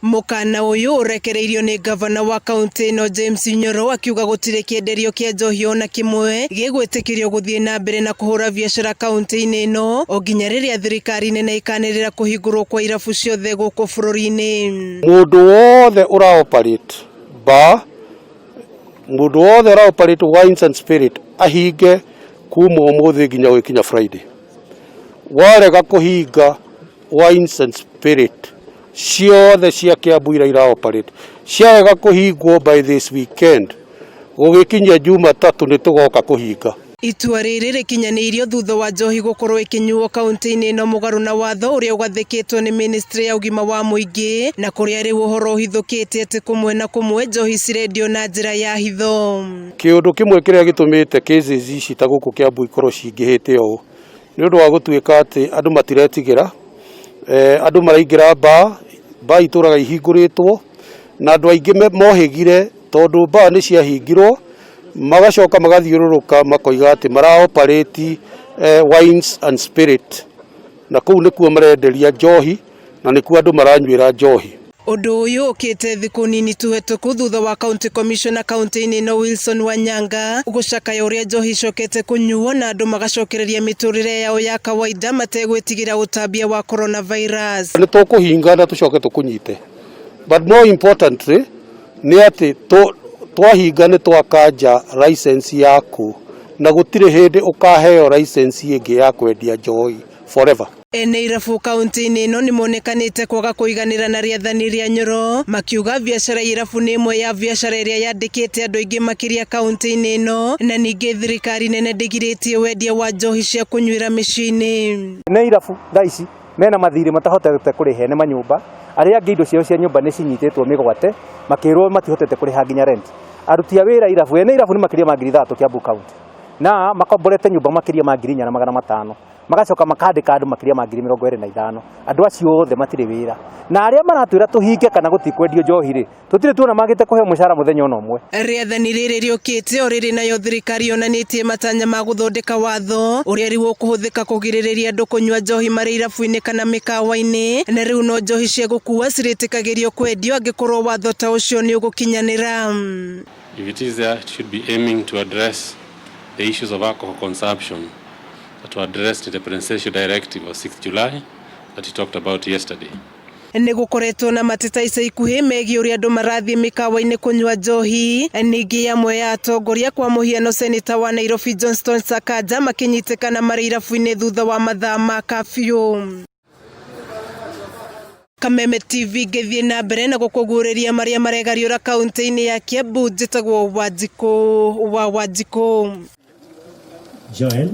Mũkana ũyũ ũrekereirio nĩ ngavana wa kaũntĩ ĩno James Nyoro akiuga gũtirĩ kĩenderio kĩa njohi ona kĩmwe gĩgwĩtĩkĩrio gũthiĩ na mbere na kũhũra biacara kaũntĩ-inĩ ĩno o nginya rĩrĩa thirikari nene ĩkanĩrĩra kũhingũrwo kwa irabu ciothe gũkũ bũrũri-inĩ. Mũndũ wothe ũra operate bar, mũndũ wothe ũra operate wines and spirit ahinge kuma ũmũthĩ nginya gũgĩkinya Friday. Warega kũhinga wines and spirit ciothe cia Kiambu iria ira operate ciarega kũhingwo by this weekend, gũgĩkinyia Jumatatũ nĩ tũgoka kũhinga. Itua rĩrĩ rĩkinyanĩirio thutha wa njohi gũkorwo ĩkĩnyuo kaũntĩ-inĩ ĩno mũgarũ na watho ũrĩa ũgathĩkĩtwo nĩ ministry ya ũgima wa mũingĩ, na kũrĩa rĩu ũhoro ũhithũkĩte atĩ kũmwe na kũmwe njohi cirendio na njĩra ya hitho. Kĩũndũ kĩmwe kĩrĩa gĩtũmĩte cases ici ta gũkũ Kiambu ikorwo cingĩhĩte ũũ nĩ ũndũ wa gũtuĩka atĩ andũ matiretigĩra, andũ maraingĩra bar, bar itũraga ihingũrĩtwo na andũ aingĩ mohĩgire tondũ bar nĩ ciahingirwo, magacoka magathiũrũrũka makoiga atĩ mara operate wines and spirit, na kũu nĩkuo marenderia njohi na nĩkuo andũ maranyuĩra njohi. Ũndũ ũyũ ũkĩte thikũ nini tu hetũku thutha wa county commissioner kaũntĩ-inĩ ĩno Wilson Wanyanga gũcakaya ũrĩa njohi icokete kũnyuo na andũ magacokereria mĩtũrĩre yao ya kawaida mategwĩtigĩra ũtambia wa coronavirus. Nĩ tũkũhinga na tũcoke tũkũnyite, but more importantly nĩ atĩ twahinga nĩ twakanja license yaku na gũtirĩ hĩndĩ ũkaheo license ĩngĩ ya kwendia njohi forever. Ene irabu kaũntĩ-inĩ ĩno nĩmonekanĩte kwaga kũiganĩra na rĩathani rĩa Nyoro, makiuga biacara ya irabu nĩ ĩmwe ya biacara ĩrĩa yandĩkĩte andũ aingĩ makĩria kaũntĩ-inĩ ĩno, na ningĩ thirikari nene ndĩgirĩtie wendia wa njohi cia kũnyuĩra mĩciĩ-inĩ. Nĩ irabu thaa ici mena mathirĩ matahotete kũrĩha ene manyũmba, arĩa angĩ indo ciao cia nyũmba nĩ cinyitĩtwo mĩgwate makĩrwo matihotete kũrĩha nginya rent. Aruti a wĩra irabu, ene irabu nĩ makĩria ma 6,000 Kiambu County, na makomborete nyũmba makĩria ma 4,500, magacoka makandĩka andũ makĩria ma 25,000. Andũ acio othe matirĩ wĩra, na arĩa maratwĩra tũhinge kana gũtikwendio njohi rĩ, tũtirĩ tuona magĩte kũheo mũcara mũthenya ona ũmwe. Rĩathani rĩrĩ rĩũkĩte o rĩrĩ nayo thirikari yonanĩtie matanya ma gũthondeka watho ũrĩa rĩu ũkũhũthĩka kũgirĩrĩria andũ kũnyua njohi marĩ irabu-inĩ kana mĩkawa-inĩ, na rĩu no njohi cia gũkua cirĩtĩkagĩrio kwendio angĩkorwo watho ta ũcio nĩ ũgũkinyanĩra. If it is there, it should be aiming to address the issues of alcohol consumption that were addressed in the Presidential Directive of 6th July that he talked about yesterday. Nĩ gũkoretwo na mateta ica ikuhĩ megiĩ ũrĩa andũ marathiĩ mĩkawa-inĩ kũnyua njohi. Ningĩ amwe ya atongoria kwa mũhiano seneta wa Nairobi Johnston Sakaja makĩnyitĩkana marĩ irabu-inĩ thutha wa mathaa ma kabiũ. Kameme TV ngĩthiĩ na mbere na gũkũguũrĩria marĩa maregariũra kaũntĩ-inĩ ya Kiambu. Njĩtagwo Wanjikũ wa Wanjikũ. Joel.